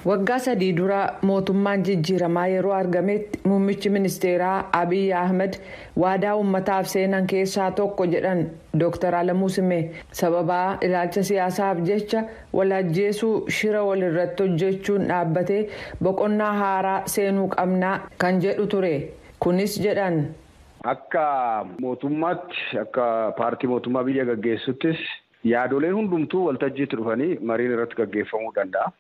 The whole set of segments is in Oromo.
Waggaa 3 dura mootummaan jijjiiramaa yeroo argametti muummichi ministeeraa Abiy Ahmed waadaa uummataaf seenan keessaa tokko jedhan Dr. Alamuu Simee sababaa ilaalcha siyaasaaf jecha walajjeesuu shira walirratti hojjechuun dhaabbatee boqonnaa haaraa seenuu qabnaa kan jedhu ture. Kunis jedhan. Akka mootummaatti akka paartii mootummaa biyya gaggeessuttis yaadoleen hundumtuu waltajjiitti dhufanii mariin irratti gaggeeffamuu danda'a.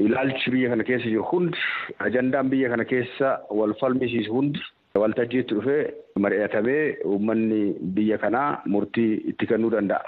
Ilaalchi biyya kana keessa jiru hundi ajandaan biyya kana keessa wal falmisiisu hundi waltajjiitti dhufee mari'atamee uummanni biyya kanaa murtii itti kennuu danda'a.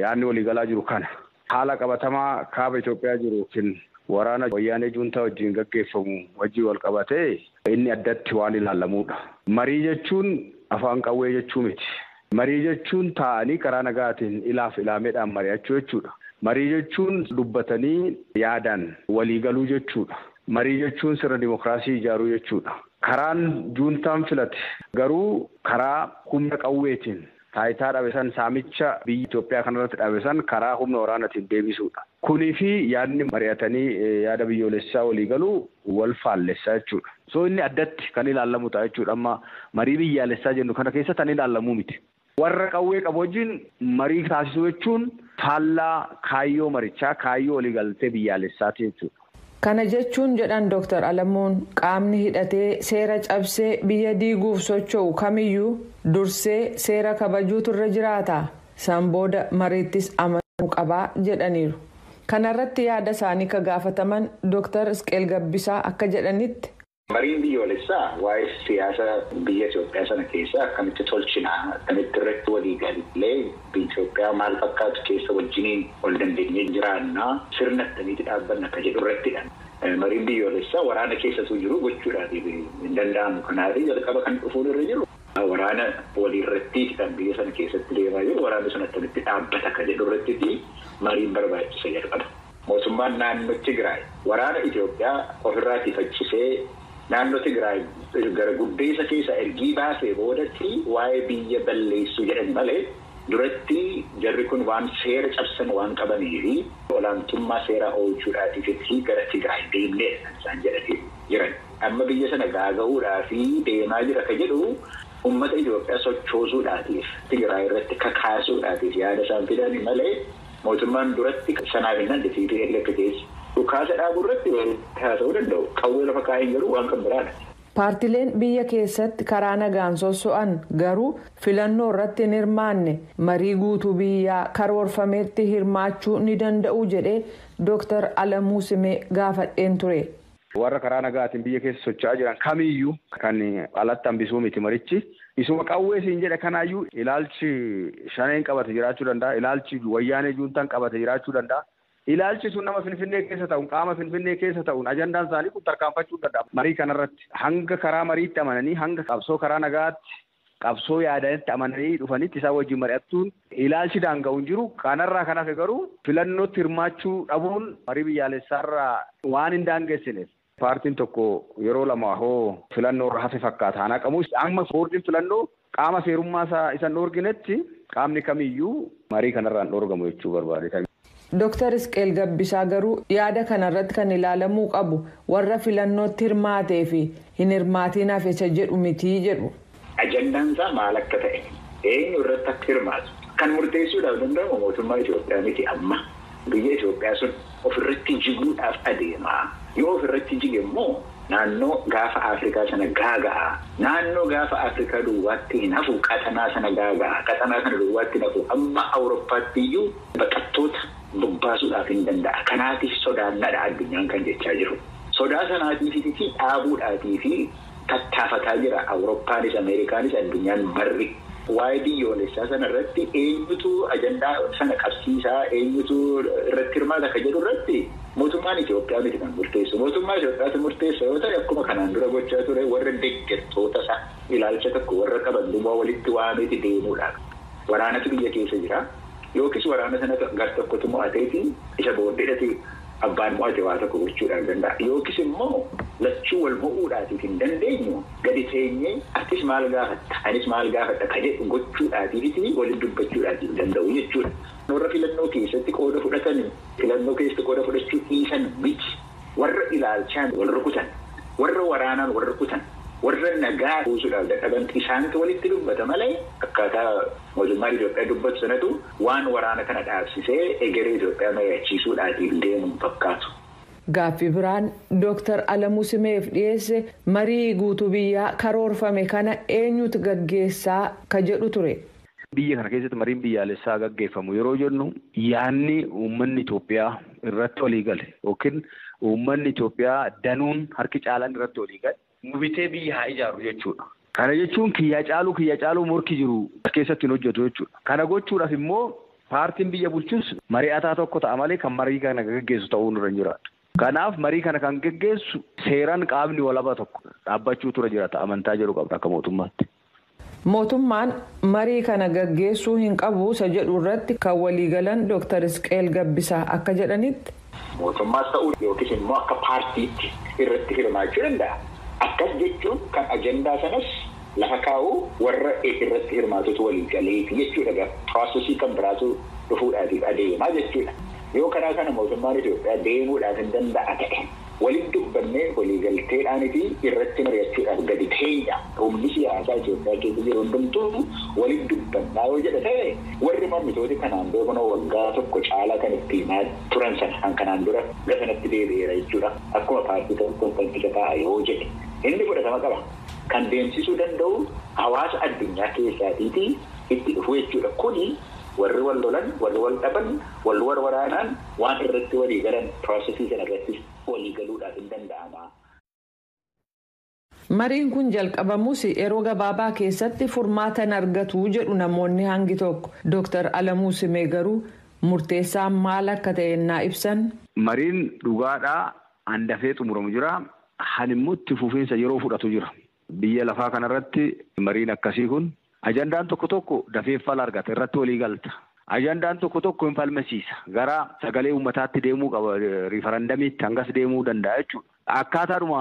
Yaadni waliigalaa jiru kana. Haala qabatamaa kaaba Itoophiyaa jiru yookiin waraana wayyaanee juuntaa wajjin gaggeeffamu wajjin wal qabatee inni addatti waan ilaalamudha. Marii jechuun afaan qawwee jechuu miti. Marii jechuun taa'anii karaa nagaatiin ilaaf ilaameedhaan mari'achuu jechuudha. Marii jechuun dubbatanii yaadaan waliigaluu jechuudha. Marii jechuun sirna dimookiraasii ijaaruu jechuudha. Karaan juuntaan filate garuu karaa humna qawweetiin taayitaa dhabe san saamicha biyya Itoophiyaa kanarratti dhabe san karaa humna waraanaatiin deebisuudha. Kunii fi yaadni mari'atanii yaada biyyoolessaa waliigaluu wal faallessaa jechuudha. So inni addatti kan ilaalamu ta'a jechuudha. Amma marii biyyaalessaa jennu kana keessa kan ilaalamuu miti. Warra qawwee qabu wajjin marii taasisuu jechuun faallaa kaayyoo marichaa kaayyoo waliigaltee biyyaalessaati jechuudha. Kana jechuun jedhan Dr. Alamuun qaamni hidhatee seera cabsee biyya diiguuf socho'u kamiyyuu dursee seera kabajuutu irra jiraata. San booda mariittis amanuu qabaa jedhaniiru. Kanarratti yaada isaanii ka gaafataman Dr. Isqeel Gabbisaa akka jedhanitti. Mariin biyyoolessaa waa'ee siyaasa biyya Itoophiyaa sana keessa akkamitti tolchinaa akkamitti irratti waliigallee biyya Itoophiyaa maal fakkaatu keessa wajjiniin wal dandeenyee jiraannaa sirna akkamitti dhaabbanna akka jedhu irrattidha. Mariin biyyoolessaa waraana keessatu jiru gochuudhaaf hin danda'amu. Kanaaf jalqaba kan dhufuun irra jiru waraana waliirratti kan biyya sana keessatti deemaa jiru waraanni sun akkamitti dhaabbata akka jedhu irratti mariin barbaachisa jalqaba. Mootummaan naannoo Tigraay waraana Itoophiyaa ofirraa faccisee naannoo Tigraay gara guddeessa keessa ergii baasee boodatti waa'ee biyya balleessuu jedhan malee duratti jarri kun waan seera cabsan waan qabaniifi olaantummaa seeraa oolchuudhaatiif gara Tigraay deemnee kan isaan jedhanii jiran. Amma biyya sana gaaga'uudhaa fi deemaa jira ka jedhu uummata Itoophiyaa sochoosuudhaatiif Tigraay irratti kakaasuudhaatiif yaada isaan fidan malee mootummaan duratti sanaaf hin dandeenye TPLF keessa. Dhukaasa dhaabuu irratti haasa'uu danda'u. Qawwee lafa kaa'een garuu waan kan biraadha. Paartileen biyya keessatti karaa nagaan sosso'an garuu filannoo irratti hin hirmaanne marii guutuu biyyaa karoorfametti hirmaachuu ni danda'u jedhee Dr. Alamuu Simee gaafadheen ture. Warra karaa nagaatiin biyya keessa socho'aa jiran kamiyyuu kan alatti hambisuu miti marichi. Isuma qawwee siin jedhe kanaayyuu ilaalchi shaneen qabate jiraachuu danda'a. Ilaalchi wayyaanee juuntaan qabate jiraachuu danda'a. Ilaalchi sun nama Finfinnee keessa ta'uun qaama Finfinnee keessa ta'uun ajandaan isaanii kun tarkaanfachuu danda'a. Marii kanarratti hanga karaa mariitti amananii hanga qabsoo karaa nagaatti qabsoo yaadanitti amananii dhufanitti isaan wajjin mari'achuun ilaalchi daanga'u hin jiru. Kanarraa kan hafe garuu filannootti hirmaachuu dhabuun marii biyyaalessaarraa waan hin daangessineef. Paartiin tokko yeroo lama hoo filannoo irra hafe fakkaata. Haa naqamus amma boordiin filannoo qaama seerummaa isaa isan dhoorginetti qaamni kamiyyuu marii kanarraan dhoorgamu jechuu barbaade. Dr. Isqeel Gabbisaa garuu yaada kanarratti kan ilaalamuu qabu warra filannootti hirmaatee fi hin hirmaatiin hafe isa jedhu mitii jedhu. Ajandaan isaa maal akka ta'e eenyu irratti akka hirmaatu kan murteessuudhaaf danda'amu mootummaa Itoophiyaa miti amma. Biyya Itoophiyaa sun ofirratti jiguudhaaf adeema. Yoo ofirratti jige immoo naannoo gaafa Afrikaa sana gaaga'a. Naannoo gaafa Afrikaa duwwaatti hin hafu qaxanaa sana gaaga'a. Qaxanaa sana duwwaatti hin hafu amma Awurooppaatti iyyuu baqattoota bobbaasuudhaaf hin danda'a. Kanaatiif sodaannadha addunyaan kan jechaa jiru. Sodaa sanaatiif fi dhaabuudhaatii fi tattaafataa jira. Awurooppaanis Ameerikaanis addunyaan marri. Waa'ee biyyoolessaa sana irratti eenyutu ajandaa sana qabsiisaa eenyutu irratti hirmaata akka jedhu irratti mootummaan Itoophiyaa miti kan murteessu. Mootummaa Itoophiyaatu murteessa yoo ta'e akkuma kanaan dura gochaa ture warra deeggartoota isaa ilaalcha tokko warra qaban duwwaa walitti waameeti deemuudha. Waraanatu biyya keessa jira. Yookiis waraana sana gar tokkotu mo'ateeti isa booddeedhati abbaan mo'ate waa tokko gochuudhaaf danda'a. Yookiis immoo lachuu wal mo'uudhaatiif hin dandeenyu gadi teenyee atis maal gaafatta anis maal gaafadha ka jedhu gochuudhaatiif waliin dubbachuudhaatiif danda'u jechuudha. Warra filannoo keessatti qooda fudhatan filannoo keessatti qooda fudhachuu dhiisan miti. Warra ilaalcha ilaalchaan wal rukutan, warra waraanaan wal rukutan, warra nagaa buusuudhaaf dadhaban isaantu walitti dubbata malee akkaataa mootummaan Itoophiyaa dubbatu sanatu waan waraana kana dhaabsisee egeree Itoophiyaa mari'achiisuudhaatiif deemuun fakkaatu. Gaaffii biraan Dooktar Alamuu Simeef dhiyeesse marii guutuu biyyaa karoorfame kana eenyutu gaggeessaa ka jedhu ture. Biyya kana keessatti mariin biyyaalessaa gaggeeffamu yeroo jennu yaanni uummanni Itoophiyaa irratti walii gale yookiin uummanni Itoophiyaa danuun harki caalaan irratti walii gale nu bitee biyya haa ijaaru jechuudha. Kana jechuun kiyya caaluu morki jiru keessatti hin hojjetu jechuudha. Kana gochuudhaaf immoo paartiin biyya bulchus mari'ataa tokko ta'a malee kan marii kana gaggeessu ta'uu nurra hin jiraatu. Kanaaf marii kana kan gaggeessu seeraan qaamni walaba tokko dhaabbachuu tura jiraata amantaa jedhu qabna akka mootummaatti. Mootummaan marii kana gaggeessuu hin qabu isa jedhu irratti kan waliigalan Dooktar Isqeel Gabbisaa akka jedhanitti. Mootummaas ta'uu yookiis immoo akka paartiitti irratti hirmaachuu danda'a. Akkas jechuun kan ajandaa sanas lafa kaa'u warra irratti hirmaatutu waliigaleeti jechuudha. Piroosesii kan biraatu dhufuudhaatiif adeemaa jechuudha. Yoo karaa kana mootummaan Itoophiyaa deemuudhaaf hin danda'a ta'e waliin dubbannee waliigalteedhaanii irratti mari'achuudhaaf gadi teenya. Humni siyaasaa Itoophiyaa keessa jiru hundumtuu waliin dubbannaa yoo jedha ta'e warri mormitooti kanaan dura kunoo waggaa tokko caalaa kan itti himaa turan sana kan kanaan dura gara sanatti deebi'eera jechuudha. Akkuma paartii tokko isa taa'a yoo jedhe inni fudhatama qaba. Kan deemsisuu danda'u hawaasa addunyaa keessaatiitii itti dhufu jechuudha. Kuni warri wal lolan, warri wal dhaban, wal waraanaan waan irratti walii galan piroosesii sana irratti walii galuudhaaf hin danda'ama. Mariin kun jalqabamus yeroo gabaabaa keessatti furmaata argatu jedhu namoonni hangi tokko. Dooktar Alamuu Simee garuu murteessaan maal akka ta'e naa ibsan. Mariin dhugaadhaa handafee xumuramu jira. Hanimmoo itti fufiinsa yeroo fudhatu jira. Biyya lafaa kanarratti mariin akkasii kun ajandaan tokko tokko dafee fala argata irratti walii galta. Ajandaan tokko tokko hin falmisiisa. Gara sagalee uummataatti deemuu qaba. Riifarandamiitti hangas deemuu danda'a jechuudha. Akkaataadhuma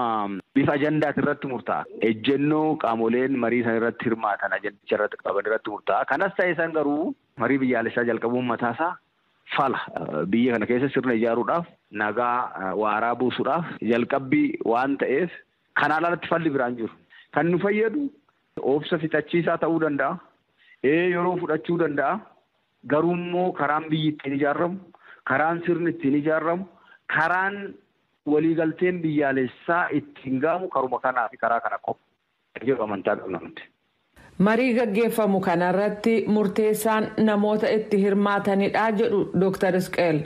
bifa ajandaati irratti murtaa'a. Ejjennoo qaamoleen marii sana irratti hirmaatan ajandicha irratti qaban irratti murtaa'a. Kanas ta'e san garuu marii biyyaalessaa jalqabuun mataasaa fala. Biyya kana keessa sirna ijaaruudhaaf nagaa waaraa buusuudhaaf jalqabbii waan ta'eef kanaan alatti falli biraan jiru. Kan nu fayyadu obsa fixachiisaa ta'uu danda'a. Yeroo fudhachuu danda'a. Garuu immoo karaan biyyi ittiin ijaaramu, karaan sirni ittiin ijaaramu, karaan waliigalteen biyyaalessaa ittiin ga'amu karuma kanaa fi karaa kana qofa. Jedhu amantaa qabna nuti. Marii gaggeeffamu kanarratti murteessaan namoota itti hirmaatanidha jedhu Dooktar Isqeel.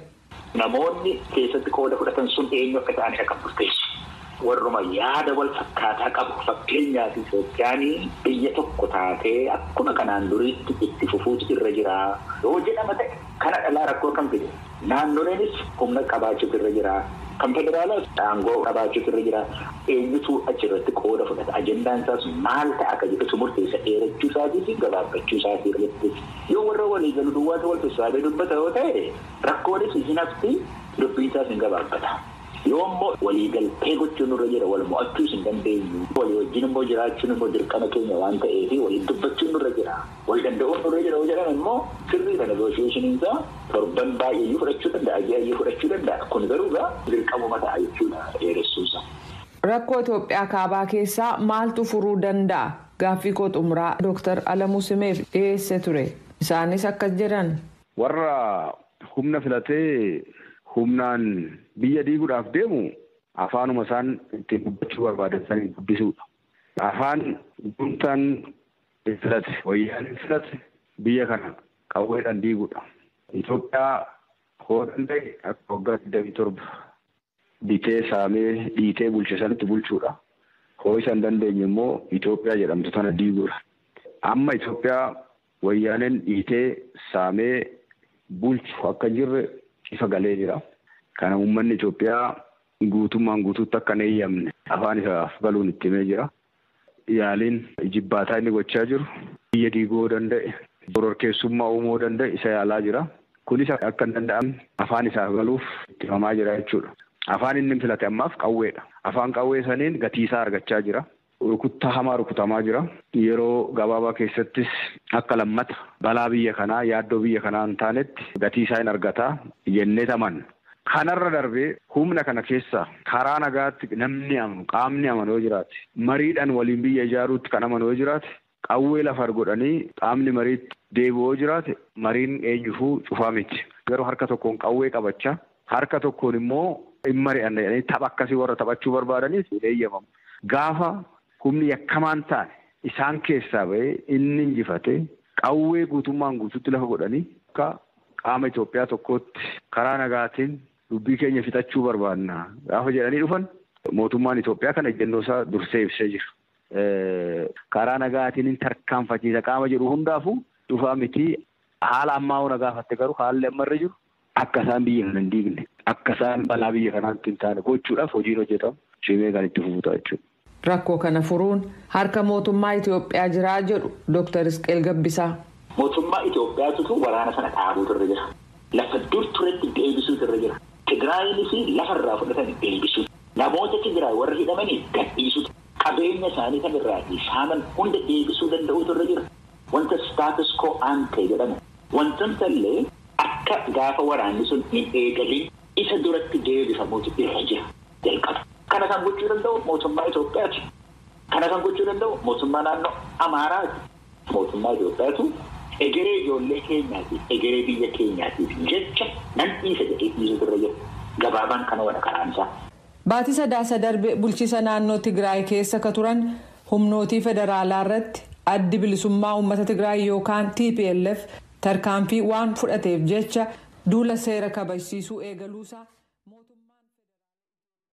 Namoonni keessatti qooda fudhatan sun eenyu akka ta'anidha kan murteessu. Warruma yaada wal fakkaataa qabu fakkeenyaaf Itoophiyaan biyya tokko taatee akkuma kanaan duriitti itti fufuutu irra jira yoo jedhama ta'e kana dhalaa rakkoo kan fide naannoleenis humna qabaachuutu irra jira kan federaalaas aangoo qabaachuutu irra jira eenyutu achirratti qooda fudhata ajandaan isaas maal ta'a akka jedhutu murteessa dheerachuu isaatii fi gabaabbachuu isaatii irratti yoo warra walii galu duwwaatu wal sassaabee dubbata yoo ta'e rakkoonis isin hafti dubbiin isaas hin gabaabbata. Yoo immoo waliigaltee gochuun nurra jira wal mo'achuus hin dandeenyu. Walii wajjin immoo jiraachuun immoo dirqama keenya waan ta'eef waliin dubbachuun nurra jira. Wal danda'uun nurra jira yoo jedhame immoo sirriidha negooshiyeeshiniin isaa torban baay'eeyyuu fudhachuu danda'a ji'ayyuu fudhachuu danda'a. Kun garuu egaa dirqamuma ta'a jechuudha dheeressuusa. Rakkoo Itoophiyaa kaabaa keessaa maaltu furuu danda'a? Gaaffii koo xumuraa Dooktar Alamuu Simeef dhiyeesse ture. Isaanis akkas jedhan. Warra humna filatee humnaan biyya diiguudhaaf deemu afaanuma isaan ittiin dubbachuu barbaadan saniin dubbisuudha. Afaan guntaan filate wayyaan filate biyya kana qawweedhaan diiguudha. Itoophiyaa hoo danda'e akka waggaa 27 bitee saamee dhiitee bulche sanitti bulchuudha. Hoo isa hin dandeenye immoo Itoophiyaa jedhamtu tana diiguudha. Amma Itoophiyaa wayyaaneen dhiitee saamee bulchu akka jirre ifa galee jira. Kana uummanni Itoophiyaa guutummaan guutuutti akka hin eeyyamne afaan isaaf galuun itti himee jira. Yaaliin jibbaataa inni gochaa jiru biyya diiguu danda'e, bororkeessummaa uumuu danda'e isa yaalaa jira. Kunis akka hin danda'amne afaan isaaf galuuf itti himamaa jira jechuudha. Afaan inni filate ammaaf qawweedha. Afaan qawwee saniin gatii isaa argachaa jira. Rukuttaa hamaa rukutamaa jira. Yeroo gabaabaa keessattis akka lammata balaa biyya kanaa yaaddoo biyya kanaa hin taanetti gatii isaa hin argataa jennee taman. Kanarra darbee humna kana keessa karaa nagaatti namni amanu qaamni amanu yoo jiraate mariidhaan waliin biyya ijaaruutti kan amanu yoo jiraate qawwee lafa godhanii qaamni mariitti deebi'u yoo jiraate mariin eenyufuu cufaa miti. Garuu harka tokkoon qawwee qabachaa harka tokkoon immoo hin mari'anne jedhanii tapha akkasii warra taphachuu barbaadaniif hin eeyyamamu. Gaafa humni yakkamaan taane isaan keessaa ba'ee inni injifate qawwee guutummaan guutuutti lafa godhanii akka qaama Itoophiyaa tokkootti karaa nagaatiin dubbii keenya fixachuu barbaanna gaafa jedhanii dhufan mootummaan Itoophiyaa kana ejjennoo isaa dursee ibsee jira. Karaa nagaatiin hin tarkaanfachiisa qaama jedhu hundaafuu dhufaa miti. Haala ammaa hona gaafatte garuu haalli ammarra jiru akka isaan biyya kana hin diigne akka isaan balaa biyya kanaatti hin taane gochuudhaaf hojiin hojjetamu cimee kan itti fufu ta'a jechuudha. Rakkoo kana furuun harka mootummaa Itoophiyaa jiraa jedhu Dr. Isqeel Gabbisaa. Mootummaa Itoophiyaatu waraana sana dhaabuutu irra jira. Lafa dur turetti deebisuutu irra jira. Tigraayinis lafarraa fudhatanii deebisuu. Namoota Tigraay warra hidhamanii gadhiisuutu. Qabeenya isaanii kan irraa saaman hunda deebisuu danda'uutu irra jira. Wanta staatus quo ante jedhamu. Wantoota illee akka gaafa waraanni sun hin eegalin isa duratti deebifamuutu irra jira jalqaba. Kana kan gochuu danda'u mootummaa Itoophiyaati. Kana kan gochuu danda'u mootummaa naannoo Amaaraati. Mootummaa Itoophiyaatu egeree ijoollee keenyaatiif, egeree biyya keenyaatiif jecha nan dhiisa jedhee dhiisuutu irra jira. Gabaabaan kana wada karaan isaa. Baatii sadaasa darbe bulchiisa naannoo Tigraay keessa ka turan humnootii federaalaa irratti addi bilisummaa uummata Tigraay yookaan TPLF tarkaanfii waan fudhateef jecha duula seera kabajsiisuu eegaluusaa.